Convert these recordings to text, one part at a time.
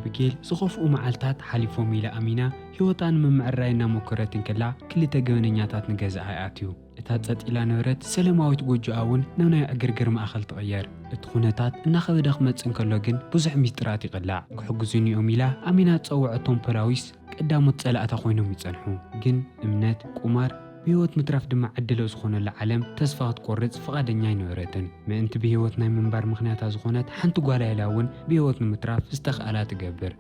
ኣቢጌል ዝኸፍኡ መዓልታት ሓሊፎም ኢላ ኣሚና ህይወታ ንምምዕራይ እናሞከረት እንከላ፣ ክልተ ገበነኛታት ንገዛኣ ይኣትዩ። እታ ጸጥ ኢላ ነበረት ሰለማዊት ጎጆኣ እውን ናብ ናይ ዕግርግር ማእከል ትቕየር። እቲ ኩነታት እናኸበደ ክመጽእ እንከሎ ግን፣ ብዙሕ ሚስጥራት ይቕላዕ። ክሕግዙኒ እዮም ኢላ ኣሚና ዝጸውዐቶም ፖላዊስ ቀዳሞት ጸላእታ ኮይኖም ይጸንሑ። ግን እምነት፣ ቁማር፣ ብህይወት ምትራፍ ድማ ዕድሎ ዝኾነላ ዓለም ተስፋ ክትቆርጽ ፍቓደኛ ኣይነበረትን። ምእንቲ ብህይወት ናይ ምንባር ምኽንያታ ዝኾነት ሓንቲ ጓላ ኢላ እውን ብህይወት ንምትራፍ ዝተኽኣላ ትገብር።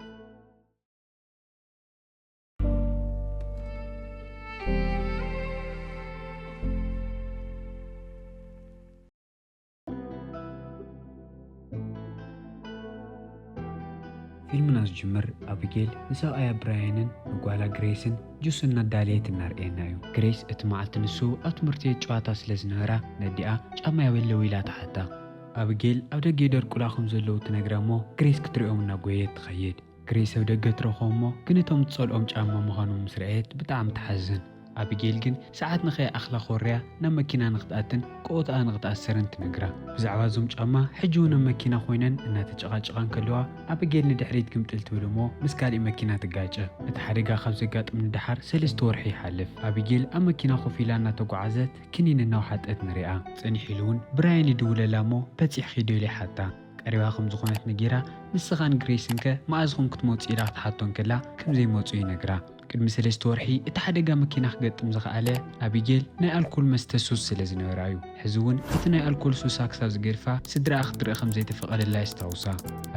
ፊልምና ዝጅምር ኣቢጌል ንሰብኣያ ብራያንን ንጓላ ግሬስን ጁስ እናዳለየት እናርእየና እዩ። ግሬስ እቲ መዓልቲ ንሱ ኣብ ትምህርቲ ቤት ጨዋታ ስለ ዝነበራ ነዲኣ ጫማ የበለዊ ኢላ ትሓታ። ኣቢጌል ኣብ ደገ ይደርቁላ ከም ዘለዉ ትነግራ እሞ ግሬስ ክትሪኦም እናጎየየት ትኸይድ። ግሬስ ኣብ ደገ ትረኽቦ እሞ ግን እቶም ትጸልኦም ጫማ ምዃኖም ምስ ረኣየት ብጣዕሚ ትሓዝን። ኣቢጌል ግን ሰዓት ንኸይኣኽላ ኮርያ ናብ መኪና ንኽትኣትን ከኦትኣ ንኽትኣስርን ትነግራ። ብዛዕባ እዞም ጫማ ሕጂ እውን ኣብ መኪና ኮይነን እናተጨቓጨቓ እንከለዋ ኣቢጌል ንድሕሪት ግምጥል ትብል እሞ ምስ ካሊእ መኪና ትጋጨ። እቲ ሓደጋ ካብ ዘጋጥም ንደሓር ሰለስተ ወርሒ ይሓልፍ። ኣቢጌል ኣብ መኪና ኮፍ ኢላ እናተጓዓዘት ክኒን እናወሓጠት ንሪኣ። ጽንሕ ኢሉ እውን ብራያን ይድውለላ እሞ በጺሕኺ ዶ ኢሉ ይሓታ። ቀሪባ ከም ዝኾነት ነጊራ፣ ንስኻን ግሬስን ከ መኣዝኹም ክትመጹ ኢላ ክትሓቶ እንከላ ከም ዘይመጹ ይነግራ። ቅድሚ ሰለስተ ወርሒ እቲ ሓደጋ መኪና ክገጥም ዝኸኣለ ኣቢጌል ናይ ኣልኮል መስተ ሱስ ስለ ዝነበራ እዩ። ሕዚ እውን እቲ ናይ ኣልኮል ሱሳ ክሳብ ዝገድፋ ስድራኣ ክትርኢ ከም ዘይተፈቐደላ የስታውሳ።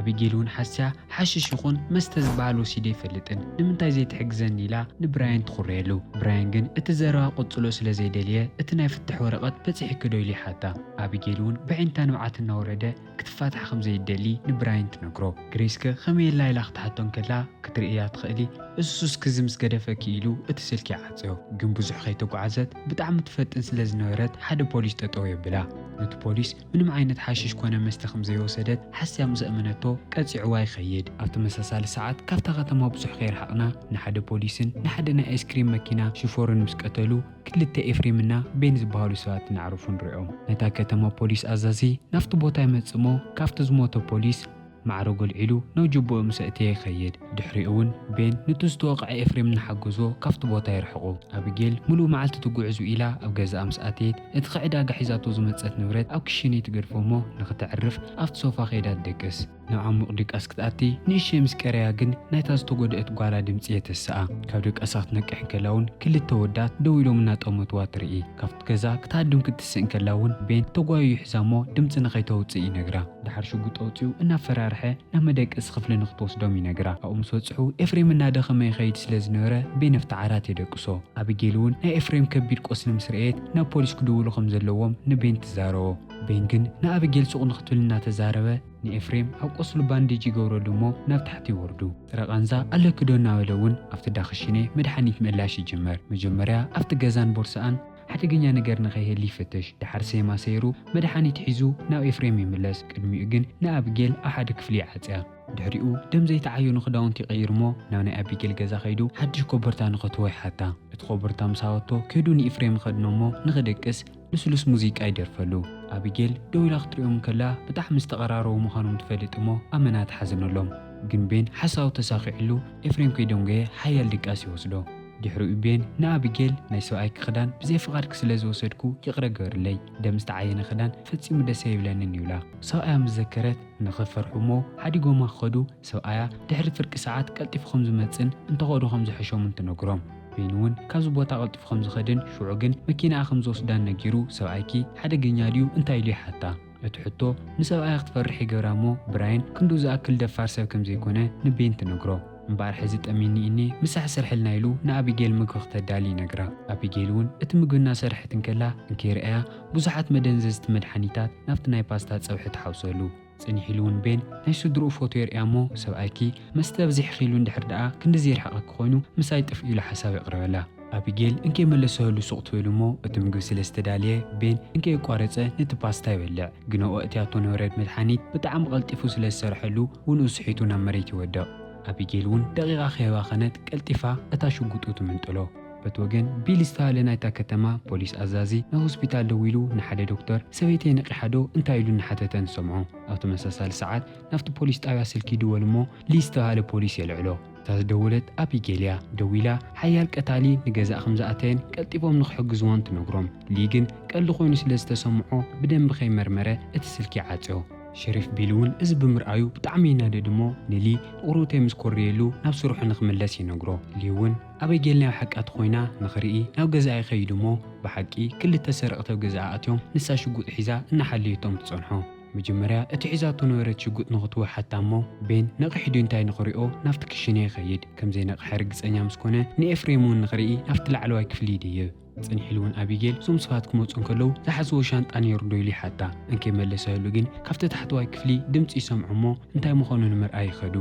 ኣቢጌል እውን ሓስያ ሓሽሽ ይኹን መስተ ዝበሃል ወሲደ ኣይፈልጥን፣ ንምንታይ ዘይትሕግዘኒ ኢላ ንብራያን ትኹረየሉ። ብራያን ግን እቲ ዘረባ ክቕጽሎ ስለ ዘይደልየ እቲ ናይ ፍትሕ ወረቐት በጺሕኪ ዶ ኢሉ ይሓታ። ኣቢጌል እውን ብዒንታ ንብዓት እናወረደ ክትፋታሕ ከም ዘይደሊ ንብራያን ትነግሮ። ግሬስከ ከመይ ኢላ ኢላ ክትሓቶ እንከላ ክትርእያ ትኽእሊ፣ እዚ ሱስኪ እዚ ምስ ገደፈኪ ኢሉ እቲ ስልኪ ይዓጽዮ። ግን ብዙሕ ከይተጓዓዘት ብጣዕሚ ትፈጥን ስለ ዝነበረት ሓደ ፖሊስ ጠጠው የብላ። ነቲ ፖሊስ ምንም ዓይነት ሓሽሽ ኮነ መስተ ከም ዘይወሰደት ሓስያ ምስ ኣእመነቶ ቀጺዕዋ ይኸይድ። ኣብ ተመሳሳሊ ሰዓት ካብታ ከተማ ብዙሕ ከይረሓቕና ንሓደ ፖሊስን ንሓደ ናይ ኣይስክሪም መኪና ሽፎርን ምስ ቀተሉ ክልተ ኤፍሬምና ቤን ዝበሃሉ ሰባት እናዕረፉ ንሪኦም። ነታ ከተማ ፖሊስ ኣዛዚ ናብቲ ቦታ ይመጽእ እሞ ካብቲ ዝሞተ ፖሊስ ማዕረጉ ኣልዒሉ ናብ ጅቡኡ ምስ ኣእተየ ይኸይድ። ድሕሪኡ እውን ቤን ነቲ ዝተወቕዐ ኤፍሬም እናሓገዞ ካብቲ ቦታ የርሕቑ። ኣቢጌል ምሉእ መዓልቲ ትጉዕዝ ውዒላ ኣብ ገዛኣ ምስ ኣተየት እቲ ከዕዳጋ ሒዛቶ ዝመጸት ንብረት ኣብ ክሽነ ትገድፎ እሞ ንኽተዕርፍ ኣብቲ ሶፋ ከይዳ ትደቅስ። ናብ ዓሚቕ ድቃስ ክትኣቲ ንእሽተይ ምስ ቀረያ ግን ናይታ ዝተጎድአት ጓላ ድምጺ እያ ተስኣ። ካብ ድቃሳ ክትነቅሕ እንከላ እውን ክልተ ወዳት ደው ኢሎም እናጠመትዋ ትርኢ። ካብቲ ገዛ ክትሃድም ክትስእ እንከላ እውን ቤን ተጓዩ ይሕዛ እሞ ድምጺ ንኸይተውጽእ ይነግራ። ደሓር ሽጉጥ ኣውጺኡ እናፈራርሐ ናብ መደቀሲ ክፍሊ ንክትወስዶም ይነግራ። ኣብኡ ምስ በጽሑ ኤፍሬም እናደኸመ ይኸይድ ስለ ዝነበረ ቤን ኣብቲ ዓራት የደቅሶ። ኣቢጌል እውን ናይ ኤፍሬም ከቢድ ቆስሊ ምስ ረኣየት ናብ ፖሊስ ክድውሉ ከም ዘለዎም ንቤን ትዛረቦ። ቤን ግን ንኣቢጌል ሱቕ ንክትብል እናተዛረበ ንኤፍሬም ኣብ ቆስሉ ባንዴጅ ይገብረሉ እሞ ናብ ታሕቲ ይወርዱ። ጥረ ቃንዛ ኣለኪ ዶ እናበለ እውን ኣብቲ ዳኽሽኔ መድሓኒት ምእላሽ ይጅመር። መጀመርያ ኣብቲ ገዛን ቦርሳኣን ሓደገኛ ነገር ንኸይህሊ ይፍትሽ። ደሓር ሰይማ ሰይሩ መድሓኒት ሒዙ ናብ ኤፍሬም ይምለስ። ቅድሚኡ ግን ንኣቢጌል ኣብ ሓደ ክፍሊ ይዓጽያ። ድሕሪኡ ደም ዘይተዓየኑ ክዳውንቲ ይቐይር እሞ ናብ ናይ ኣቢጌል ገዛ ከይዱ ሓድሽ ኮበርታ ንኸትዎ ይሓታ። እቲ ኮበርታ ምስ ሃበቶ ከይዱ ንኤፍሬም ይኸድኖ እሞ ንኽደቅስ ልስሉስ ሙዚቃ ይደርፈሉ። ኣቢጌል ደው ኢላ ክትሪኦም እንከላ ብጣዕሚ ዝተቐራረቡ ምዃኖም ትፈልጥ እሞ ኣመና ትሓዝነሎም። ግን ቤን ሓሳቡ ተሳኺዕሉ ኤፍሬም ከይደንጎየ ሓያል ድቃስ ይወስዶ። ድሕሪኡ ቤን ንኣቢጌል ናይ ሰብኣይኪ ክዳን ብዘይ ፍቓድኪ ስለ ዝወሰድኩ ይቕረ ግበርለይ፣ ደም ዝተዓየነ ክዳን ፈጺሙ ደስ ኣይብለንን ይብላ። ሰብኣያ ምስ ዘከረት ንኽፈርሑ እሞ ሓዲጎማ ክኸዱ ሰብኣያ ድሕሪ ፍርቂ ሰዓት ቀልጢፉ ከም ዝመጽእን እንተኸዱ ከም ዝሕሾምን ትነግሮም። ቤን እውን ካብዚ ቦታ ቀልጢፉ ከም ዝኸድን ሽዑ ግን መኪናኣ ከም ዝወስዳን ነጊሩ ሰብኣይኪ ሓደገኛ ድዩ እንታይ ኢሉ ይሓታ። እቲ ሕቶ ንሰብኣያ ክትፈርሕ ይገብራ እሞ ብራይን ክንድኡ ዝኣክል ደፋር ሰብ ከም ዘይኮነ ንቤን ትነግሮ። እምበኣር ሕዚ ጠሚኒ እኒ ምሳሕ ስርሕልና ኢሉ ንኣቢጌል ምግቢ ክተዳሊ ይነግራ። ኣቢጌል እውን እቲ ምግቢ እናሰርሐት እንከላ እንከይረኣያ ብዙሓት መደንዘዝቲ መድሓኒታት ናብቲ ናይ ፓስታ ጸብሒ ትሓውሰሉ። ጽኒሕ ኢሉ እውን ቤን ናይ ስድርኡ ፎቶ የርእያ እሞ ሰብኣይኪ መስተ ኣብዚሕኺ ኢሉ እንድሕር ደኣ ክንድዚ ይርሕቐኪ ኮይኑ ምሳይ ጥፍ ኢሉ ሓሳብ የቕርበላ። ኣቢጌል እንከይ መለሰሉ ሱቕ ትብል እሞ እቲ ምግቢ ስለ ዝተዳልየ ቤን እንከይ ኣቋረጸ ነቲ ፓስታ ይበልዕ። ግን ኣብኡ ኣእትያቶ ነበረት መድሓኒት ብጣዕሚ ቀልጢፉ ስለ ዝሰርሐሉ ውንኡ ስሒቱ ናብ መሬት ይወድቕ። ኣቢጌል እውን ደቂቓ ከይባኸነት ቀልጢፋ እታ ሽጉጡ ትምንጥሎ። በቲ ወገን ቢል ዝተባህለ ናይታ ከተማ ፖሊስ ኣዛዚ ናብ ሆስፒታል ደዊሉ ንሓደ ዶክተር ሰበይተይ ነቒሓ ዶ እንታይ ኢሉ እናሓተተ ንሰምዖ። ኣብ ተመሳሳሊ ሰዓት ናብቲ ፖሊስ ጣብያ ስልኪ ይድወል እሞ ሊ ዝተባህለ ፖሊስ የልዕሎ። እታ ዝደወለት ኣቢጌል እያ። ደዊላ ሓያል ቀታሊ ንገዛእ ከም ዝኣተየን ቀልጢፎም ንክሕግዝዎን ትነግሮም። ሊ ግን ቀልዲ ኮይኑ ስለ ዝተሰምዖ ብደንቢ ከይመርመረ እቲ ስልኪ ዓጽዮ። ሸሪፍ ቢል እውን እዚ ብምርኣዩ ብጣዕሚ ይናደድ እሞ ንሊ ቁሩብተይ ምስ ኮርየሉ ናብ ስርሑ ንክምለስ ይነግሮ። ሊ እውን ኣበይ ጌልና ኣብ ሓቃ ተኾይና ንኽርኢ ናብ ገዛኣ ይኸይድ እሞ ብሓቂ ክልተ ሰረቕቲ ኣብ ገዛኣ ኣትዮም ንሳ ሽጉጥ ሒዛ እናሓለየቶም ትጸንሖ። መጀመርያ እቲ ሒዛቶ ነበረት ሽጉጥ ንኽትውሓታ እሞ ቤን ነቒሑ ድዩ እንታይ ንኽሪኦ ናብቲ ክሽነ ይኸይድ። ከም ዘይነቕሐ ርግጸኛ ምስ ኮነ ንኤፍሬም እውን ንኽርኢ ናብቲ ላዕለዋይ ክፍሊ ይድይብ። ጽንሕ ኢሉ እውን ኣቢጌል እዞም ሰባት ክመጹ እንከለዉ ዝሓዝዎ ሻንጣ ነይሩ ዶ ኢሉ ይሓታ። እንከይመለሰሉ ግን ካብቲ ታሕተዋይ ክፍሊ ድምጺ ይሰምዑ እሞ እንታይ ምዃኑ ንምርኣይ ይኸዱ።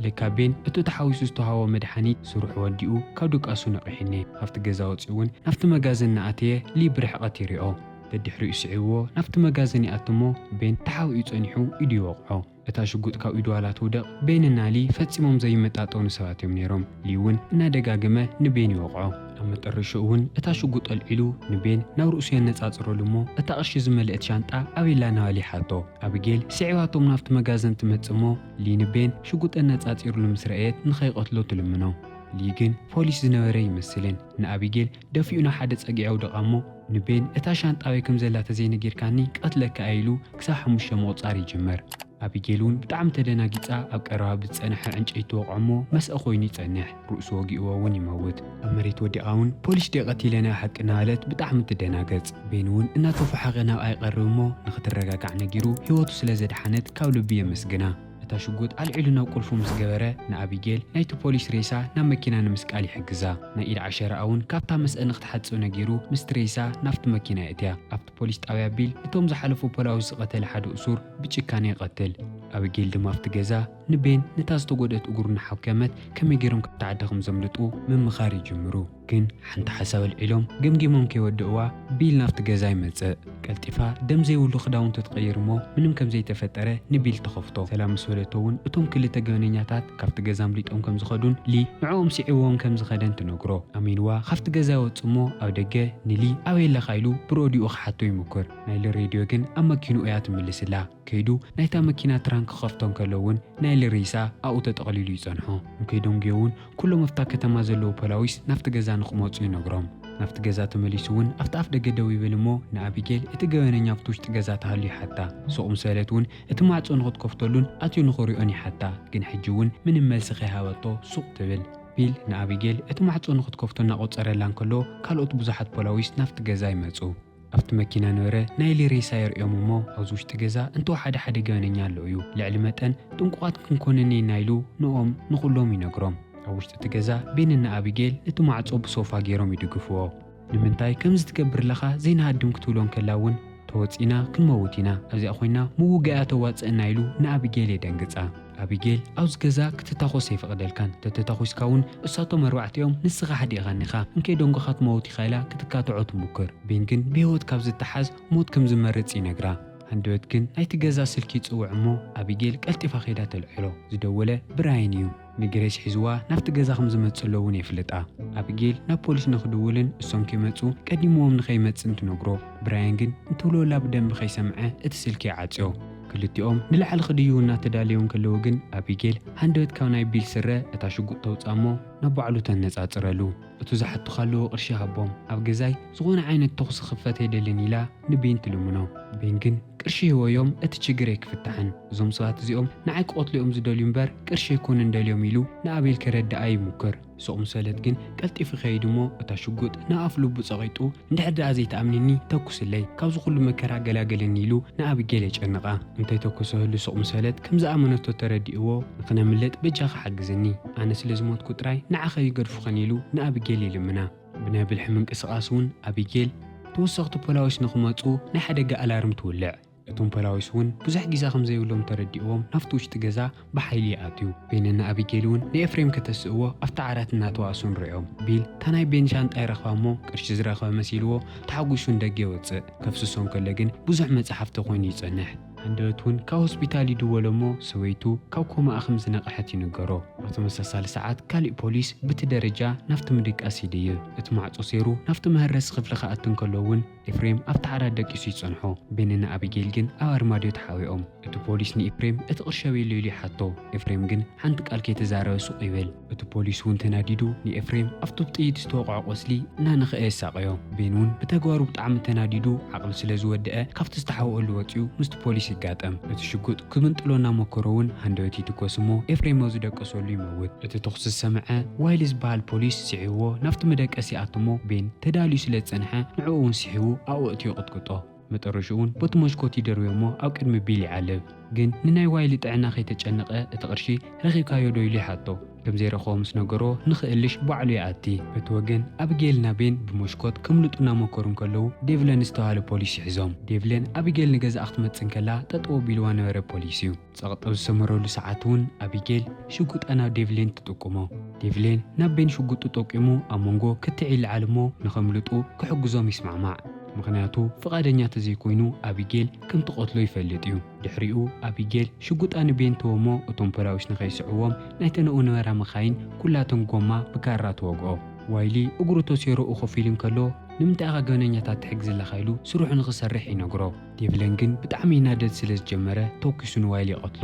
ለካ ቤን እቲ ተሓዊሱ ዝተዋህቦ መድሓኒት ስርሑ ወዲኡ ካብ ድቃሱ ነቒሑኒ። ካብቲ ገዛ ወጺኡ እውን ናብቲ መጋዘን እናኣተየ ሊ ብርሕቐት ይሪኦ። ደድሕሪኡ ስዒብዎ ናብቲ መጋዘን ይኣቱ እሞ ቤን ተሓቢኡ ጸኒሑ ኢዱ ይወቕዖ። እታ ሽጉጥ ካብ ኢዱ ዋላ ትውደቕ ቤንና ሊ ፈጺሞም ዘይመጣጠኑ ሰባት እዮም ነይሮም። ሊ እውን እናደጋገመ ንቤን ይወቕዖ። ኣብ መጠረሽኡ እውን እታ ሽጉጥ ኣልዒሉ ንቤን ናብ ርእሱ የነጻጽረሉ እሞ እታ ቅርሺ ዝመልአት ሻንጣ ኣበይ ኣላ እናበለ ይሓቶ። ኣቢጌል ስዒባቶም ናብቲ መጋዘን ትመጽእ እሞ ሊ ንቤን ሽጉጥ ኣነጻጺሩሉ ምስ ረኣየት ንኸይቀትሎ ትልምኖ። ሊ ግን ፖሊስ ዝነበረ ይመስልን ንኣቢጌል ደፊኡ ናብ ሓደ ጸግዒ የውድቓ እሞ ንቤን እታ ሻንጣ ኣበይ ከም ዘላ ተዘይነጊርካኒ ቀትለካ እየ ኢሉ ክሳብ ሓሙሽተ ምቑጻር ይጅምር። ኣቢጌል እውን ብጣዕሚ ተደናጊጻ ኣብ ቀረባ ብዝጸንሐ ዕንጨይቲ ትወቕዖ እሞ መስአ ኮይኑ ይጸንሕ። ርእሱ ወጊእዎ እውን ይመውት። ኣብ መሬት ወዲቓ እውን ፖሊስ ድየ ቀቲለ ናይ ሓቂ እናበለት ብጣዕሚ ትደናገጽ። ቤን እውን እናተፎሓቐ ናብኣ ይቐርብ እሞ ንኽትረጋጋዕ ነጊሩ ህይወቱ ስለ ዘድሓነት ካብ ልቢ የመስግና። እታ ሽጉጥ ኣልዒሉ ናብ ቁልፉ ምስ ገበረ ንኣቢጌል ናይቲ ፖሊስ ሬሳ ናብ መኪና ንምስቃል ይሕግዛ። ናይ ኢድ ዓሸራኣ እውን ካብታ መስአ ንኽትሓጽብ ነጊሩ ምስቲ ሬሳ ናብቲ መኪና የእትያ። ኣብቲ ፖሊስ ጣብያ ቢል ነቶም ዝሓለፉ ፖላዊስ ዝቐተለ ሓደ እሱር ብጭካነ ይቐትል። ኣቢጌል ድማ ኣብቲ ገዛ ንቤን ነታ ዝተጎድአት እግሩ እናሓከመት ከመይ ገይሮም ካብቲ ዓዲ ከም ዘምልጡ ምምኻር ይጅምሩ። ግን ሓንቲ ሓሳብ ኣልዒሎም ገምጊሞም ከይወደእዋ ቢል ናብቲ ገዛ ይመጽእ። ቀልጢፋ ደም ዘይብሉ ክዳውንቲ ትቕይር እሞ ምንም ከም ዘይተፈጠረ ንቢል ትኸፍቶ። ሰላም ምስ በለቶ እውን እቶም ክልተ ገበነኛታት ካብቲ ገዛ ኣምሊጦም ከም ዝኸዱን ሊ ንዕኦም ስዒብዎም ከም ዝኸደን ትነግሮ። ኣሚንዋ ካብቲ ገዛ ይወጽእ እሞ ኣብ ደገ ንሊ ኣበይ ኣለኻ ኢሉ ብሮድዮ ክሓቶ ይምኩር። ናይ ሊ ሬድዮ ግን ኣብ መኪንኡ እያ ትምልስላ። ከይዱ ናይታ መኪና ትራንክ ክኸፍቶ እንከሎ እውን ናይ ሊ ሬሳ ኣብኡ ተጠቕሊሉ ይጸንሖ። ንከይዶንግዮ እውን ኩሎም ኣብታ ከተማ ዘለዉ ፖላዊስ ናብቲ ገዛ ንኽመጹ ይነግሮም። ናብቲ ገዛ ተመሊሱ እውን ኣብቲ ኣፍ ደገ ደው ይብል እሞ ንኣቢጌል እቲ ገበነኛ ኣብቲ ውሽጢ ገዛ ተሃልዩ ይሓታ። ሱቕ ምስ በለት እውን እቲ ማዕጾ ንኽትከፍተሉን ኣትዩ ንኽሪኦን ይሓታ። ግን ሕጂ እውን ምንም መልሲ ከይሃበቶ ሱቕ ትብል። ቢል ንኣቢጌል እቲ ማዕጾ ንኽትከፍቶ እናቖጸረላ እንከሎ ካልኦት ብዙሓት ፖላዊስ ናብቲ ገዛ ይመጹ። ኣብቲ መኪና ነበረ ናይ ሊ ሬሳ የርእዮም እሞ ኣብዚ ውሽጢ ገዛ እንተወሓደ ሓደ ገበነኛ ኣሎ እዩ። ልዕሊ መጠን ጥንቁቓት ክንኮንን ኢና ኢሉ ንኦም ንኹሎም ይነግሮም። ኣብ ውሽጢ እቲ ገዛ ቤንና ኣቢጌል ነቲ ማዕጾ ብሶፋ ገይሮም ይድግፍዎ። ንምንታይ ከምዚ ትገብር ኣለኻ ዘይንሃድም ክትብሎ እንከላ እውን ተወጺና ክንመውት ኢና ኣብዚኣ ኮይና ምውጋእ እያ ተዋጽአና ኢሉ ንኣቢጌል የደንግጻ። ኣቢጌል ኣብዚ ገዛ ክትታኾስ ኣይፈቕደልካን ተተታኾስካ እውን እሳቶም ኣርባዕቲኦም ንስኻ ሓደ ኢኻ እኒኻ እንከይ ደንጎኻ ትመውት ኢኻ ኢላ ክትካትዖ ትሙክር። ቤን ግን ብህይወት ካብ ዝተሓዝ ሞት ከም ዝመርጽ ይነግራ። ሃንደበት ግን ናይቲ ገዛ ስልኪ ይጽውዕ እሞ ኣቢጌል ቀልጢፋ ከይዳ ተልዕሎ። ዝደወለ ብራይን እዩ። ንግሬስ ሒዝዋ ናብቲ ገዛ ከም ዝመጽእ እውን የፍልጣ። ኣቢጌል ናብ ፖሊስ ንኽድውልን እሶም ከይመጹ ቀዲምዎም ንኸይመጽእን ትነግሮ። ብራይን ግን እንትብሎ ወላ ብደንቢ ከይሰምዐ እቲ ስልኪ ይዓጽዮ። ክልቲኦም ንላዕሊ ክድይቡ እናተዳለዩ እንከለዉ ግን ኣቢጌል ሃንደበት ካብ ናይ ቢል ስረ እታ ሽጉጥ ተውጽኣ እሞ ናብ ባዕሉ ተነጻጽረሉ። እቲ ዝሓቱኻ ኣለዎ ቅርሺ ሃቦም፣ ኣብ ገዛይ ዝኾነ ዓይነት ተኹሲ ክኽፈት ኣይደልን ኢላ ንቤን ትልምኖ። ቤን ግን ቅርሺ ህወዮም እቲ ችግር ኣይክፍታሕን። እዞም ሰባት እዚኦም ንዓይ ክቐትሉ እዮም ዝደልዩ እምበር ቅርሺ ኣይኮኑን ደልዮም ኢሉ ንኣቤል ከረድኣ ይሙክር። ሱቕ ምስ በለት ግን ቀልጢፉ ይኸይድ እሞ እታ ሽጉጥ ንኣፍ ልቡ ጸቒጡ እንድሕር ደኣ ዘይትኣምንኒ ተኩስለይ፣ ካብዚ ኩሉ መከራ ገላገልኒ ኢሉ ንኣቢጌል የጨንቓ። እንተይተኮሰ ህሉ ሱቕ ምስ በለት ከም ዝኣመነቶ ተረዲእዎ ንኽነምልጥ በጃኻ ሓግዝኒ፣ ኣነ ስለ ዝሞትኩ ጥራይ ንዓኸ ይገድፉኸን ኢሉ ንኣቢጌል ይልምና። ብናይ ብልሒ ምንቅስቓስ እውን ኣቢጌል ተወሰኽቲ ፖላዊስ ንኽመጹ ናይ ሓደጋ ኣላርም ትውልዕ። እቶም ፖላዊስ እውን ብዙሕ ግዜ ከም ዘይብሎም ተረዲእዎም ናብቲ ውሽጢ ገዛ ብሓይሊ ይኣትዩ። ቤንና ኣቢጌል እውን ንኤፍሬም ከተስእዎ ኣብቲ ዓራት እናተዋእሱ ንሪኦም። ቢል እታ ናይ ቤን ሻንጣ ይረኽባ እሞ ቅርሺ ዝረኸበ መሲልዎ ተሓጒሱ ንደገ ይወፅእ። ከፍስሶ እንከሎ ግን ብዙሕ መፅሓፍቲ ኮይኑ ይፀንሕ። ሃንደበት እውን ካብ ሆስፒታል ይድወሎ እሞ ሰበይቱ ካብ ኮማኣ ከም ዝነቕሐት ይንገሮ። ኣብ ተመሳሳሊ ሰዓት ካሊእ ፖሊስ ብቲ ደረጃ ናብቲ ምድቃስ ይድይብ። እቲ ማዕጾ ሴሩ ናብቲ መሀረሲ ክፍሊ ክኣቱ እንከሎ እውን ኤፍሬም ኣብቲ ዓራት ደቂሱ ይጸንሖ። ቤንን ኣቢጌል ግን ኣብ ኣርማድዮ ተሓቢኦም። እቲ ፖሊስ ንኤፍሬም እቲ ቅርሺ ኣበይ ኣሎ ኢሉ ይሓቶ። ኤፍሬም ግን ሓንቲ ቃል ከይተዛረበ ሱቕ ይብል። እቲ ፖሊስ እውን ተናዲዱ ንኤፍሬም ኣብቲ ብጥይት ዝተወቕዖ ቆስሊ እናነኽአ የሳቕዮ። ቤን እውን ብተግባሩ ብጣዕሚ ተናዲዱ ዓቕሉ ስለ ዝወደአ ካብቲ ዝተሓውቀሉ ወጺኡ ምስቲ ፖሊስ ይጋጠም። እቲ ሽጉጥ ክምንጥሎ እናመከሮ እውን ሃንደበት ይትኮስ እሞ ኤፍሬም ኣብ ዝደቀሰሉ ይመውት። እቲ ተኹሲ ዝሰምዐ ዋይሊ ዝበሃል ፖሊስ ስዒብዎ ናብቲ መደቀሲ ይኣቱ እሞ ቤን ተዳልዩ ስለ ዝጸንሐ ንዕኡ እውን ስሒቡ ኣብኡ ኣእትዩ ይቕጥቅጦ። መጠረሽኡ እውን በቲ መሽኮት ይደርብዮ እሞ ኣብ ቅድሚ ቢል ይዓልብ። ግን ንናይ ዋይሊ ጥዕና ከይተጨነቐ እቲ ቅርሺ ረኺብካዮ ዶ ኢሉ ይሓቶ። ከም ዘይረኸቦ ምስ ነገሮ ንኽእልሽ ባዕሉ ይኣቲ። በቲ ወገን ኣቢጌልና ቤን ብመሽኮት ክምልጡ እናመከሩ እንከለዉ ዴቭለን ዝተባህለ ፖሊስ ይሕዞም። ዴቭለን ኣቢጌል ንገዛኣ ክትመጽእ እንከላ ጠጠው ኣቢልዋ ነበረ ፖሊስ እዩ። ጸቕጢ ኣብ ዝሰመረሉ ሰዓት እውን ኣቢጌል ሽጉጣ ናብ ዴቭሌን ትጥቁሞ። ዴቭሌን ናብ ቤን ሽጉጡ ጠቂሙ ኣብ መንጎ ክትዕ ይልዓል እሞ ንኸምልጡ ክሕግዞም ይስማዕማዕ። ምኽንያቱ ፍቓደኛ ተዘይኮይኑ ኣቢጌል ከም ትቐትሎ ይፈልጥ እዩ። ድሕሪኡ ኣቢጌል ሽጉጣ ንቤን ትህቦ እሞ እቶም ፖላዊስ ንኸይስዕዎም ናይተን ኣብኡ ነበራ መኻይን ኩላተን ጎማ ብካራ ትወግኦ። ዋይሊ እግሩ ተሴሮኡ ኮፍ ኢሉ እንከሎ ንምንታይ ኢኻ ገበነኛታት ትሕግዝ ኣለኻ ኢሉ ስርሑ ንኽሰርሕ ይነግሮ። ዴቭለን ግን ብጣዕሚ ይናደድ ስለ ዝጀመረ ተኩሱ ንዋይሊ ይቐትሎ።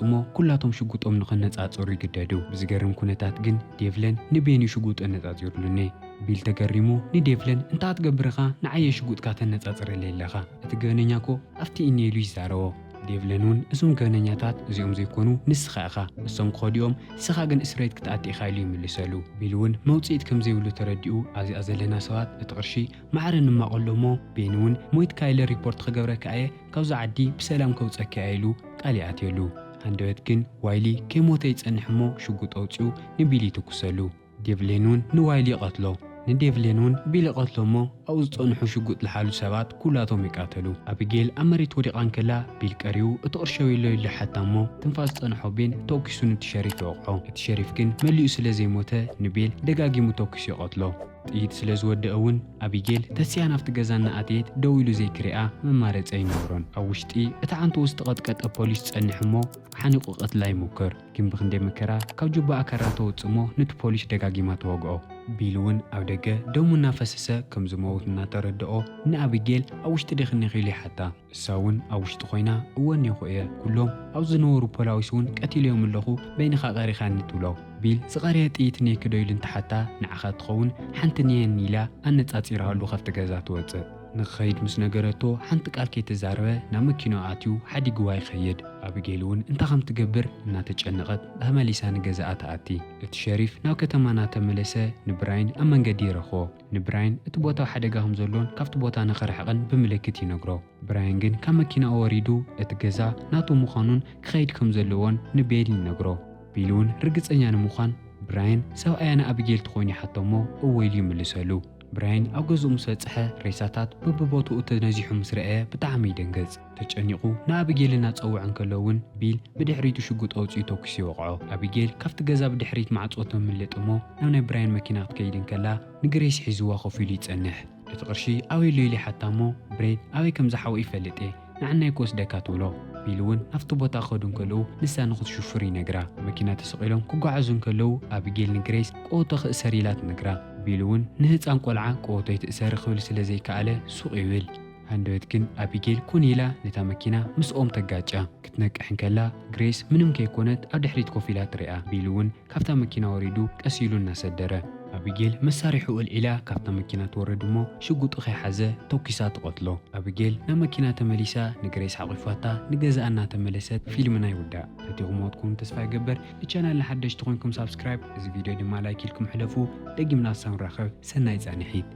እሞ ኩላቶም ሽጉጦም ንኸነጻጽሩ ይግደዱ። ብዝገርም ኩነታት ግን ዴቭለን ንቤን እዩ ሽጉጡ ኣነጻጺሩሉኒ። ቢል ተገሪሙ ንዴቭለን እንታይ ክትገብር ኢኻ ንዓየ ሽጉጥካ ተነጻጽረለይ ኣለኻ? እቲ ገበነኛ እኮ ኣብቲ እኒ ኢሉ ይዛረቦ። ዴቭለን እውን እዞም ገበነኛታት እዚኦም ዘይኮኑ ንስኻ ኢኻ። እሶም ክኸዱ እዮም፣ ንስኻ ግን እስር ቤት ክትኣቲ ኢኻ ኢሉ ይምልሰሉ። ቢል እውን መውጽኢት ከም ዘይብሉ ተረዲኡ ኣብዚኣ ዘለና ሰባት እቲ ቅርሺ ማዕረ ንማቐሎ እሞ ቤን እውን ሞይትካ ኢለ ሪፖርት ክገብረካ እየ፣ ካብዚ ዓዲ ብሰላም ከውጸካ እየ ኢሉ ቃል ይኣትየሉ። ሃንደበት ግን ዋይሊ ከይሞተ ይጸንሕ እሞ ሽጉጥ ኣውጺኡ ንቢል ይትኩሰሉ። ዴቭሌን እውን ንዋይሊ ይቐትሎ። ንዴቭሌን እውን ቢል ይቐትሎ እሞ ኣብኡ ዝጸንሑ ሽጉጥ ዝሓዙ ሰባት ኩላቶም ይቃተሉ። ኣቢጌል ኣብ መሬት ወዲቓ እንከላ ቢል ቀሪቡ እቲ ቅርሺ ኣበይ ኣሎ ኢሉ ይሓታ እሞ ትንፋስ ዝጸንሖ ቤን ተኩሱ ነቲ ሸሪፍ ይወቕዖ። እቲ ሸሪፍ ግን መሊኡ ስለ ዘይሞተ ንቤል ደጋጊሙ ተኩሱ ይቐትሎ። ጥይት ስለ ዝወደአ እውን ኣቢጌል ተሲኣ ናብቲ ገዛ እናኣተየት ደው ኢሉ ዘይክሪኣ መማረጺ ኣይነበሮን። ኣብ ውሽጢ እቲ ዓንትኡ ዝተቐጥቀጠ ፖሊስ ትጸንሕ እሞ ሓኒቑ ክቐትላ ይሙክር። ግን ብኽንደይ መከራ ካብ ጁባኣ ካራ ተወጽእ እሞ ነቲ ፖሊስ ደጋጊማ ትወግኦ። ቢል እውን ኣብ ደገ ደሙ እናፈሰሰ ከም ዝመውት እናተረድኦ ንኣቢጌል ኣብ ውሽጢ ዲኺ እኒኺ ኢሉ ይሓታ። እሳ እውን ኣብ ውሽጢ ኮይና እወ እኒኹ እየ፣ ኩሎም ኣብ ዝነበሩ ፖላዊስ እውን ቀቲለዮም ኣለኹ፣ በይንኻ ቀሪኻኒ ትብሎ። ቢል ዝቐረየ ጥይት እኒሄኪ ዶ ኢሉ እንትሓታ ንዓኻ ትኸውን ሓንቲ እኒሄኒ ኢላ ኣነጻጺራሉ ካብቲ ገዛ ትወጽእ። ንኽኸይድ ምስ ነገረቶ ሓንቲ ቃል ከይተዛረበ ናብ መኪናኡ ኣትዩ ሓዲግዋ ይኸይድ። ኣቢጌል እውን እንታይ ከም ትገብር እናተጨነቐት ተመሊሳ ንገዛኣ ትኣቲ። እቲ ሸሪፍ ናብ ከተማ እናተመለሰ ንብራይን ኣብ መንገዲ ይረኽቦ። ንብራይን እቲ ቦታ ኣብ ሓደጋ ከም ዘሎን ካብቲ ቦታ ንኽርሕቕን ብምልክት ይነግሮ። ብራይን ግን ካብ መኪናኡ ወሪዱ እቲ ገዛ ናቱ ምዃኑን ክኸይድ ከም ዘለዎን ንቤል ይነግሮ። ቢል እውን ርግጸኛ ንምዃን ብራይን ሰብኣያ ንኣቢጌል ትኾይኑ ይሓቶ እሞ እወ ኢሉ ይምልሰሉ። ብራይን ኣብ ገዝኡ ምስ በጽሐ ሬሳታት በብቦትኡ ተነዚሑ ምስ ረኣየ ብጣዕሚ ይደንግጽ። ተጨኒቑ ንኣቢጌል እናጸውዐ እንከሎ እውን ቢል ብድሕሪቱ ሽጉጥ ኣውጺኡ ተኩሱ ይወቕዖ። ኣቢጌል ካብቲ ገዛ ብድሕሪት ማዕጾ ተምልጥ እሞ ናብ ናይ ብራይን መኪና ክትከይድ እንከላ ንግሬስ ሒዝዋ ኮፍ ኢሉ ይጸንሕ። እቲ ቅርሺ ኣበይ ኣሎ ኢሉ ይሓታ እሞ ብሬን ኣበይ ከም ዝሓብኦ ይፈልጥ እየ፣ ንዓናይ ክወስደካ ትብሎ። ቢል እውን ናብቲ ቦታ ክኸዱ እንከለዉ ንሳ ንኽትሽፍር ይነግራ። መኪና ተሰቒሎም ክጓዓዙ እንከለዉ ኣቢጌል ንግሬስ ቀወቶ ክእሰር ኢላ ትነግራ። ቢል እውን ንህፃን ቆልዓ ቀወቶ ይትእሰሪ ክብል ስለ ዘይከኣለ ሱቕ ይብል። ሃንደበት ግን ኣቢጌል ኮን ኢላ ነታ መኪና ምስኦም ተጋጫ። ክትነቅሕ እንከላ ግሬስ ምንም ከይኮነት ኣብ ድሕሪት ኮፍ ኢላ ትሪኣ። ቢል እውን ካብታ መኪና ወሪዱ ቀስ ኢሉ እናሰደረ። ኣቢጌል መሳሪሑ ኣልዒላ ካብታ መኪና ትወርድ እሞ ሽጉጡ ከይሓዘ ተኩሳ ትቐትሎ። ኣቢጌል ናብ መኪና ተመሊሳ ንግሬስ ሓቒፋታ ንገዛኣ እናተመለሰት ፊልምና ይውዳእ። ፈቲኹምዎ ትኾኑ ተስፋ ይገብር። ንቻናልና ሓደሽቲ ኮይንኩም ሳብስክራይብ፣ እዚ ቪድዮ ድማ ላይክ ኢልኩም ሕለፉ። ደጊምና ክሳብ ንራኸብ ሰናይ ጻንሒት።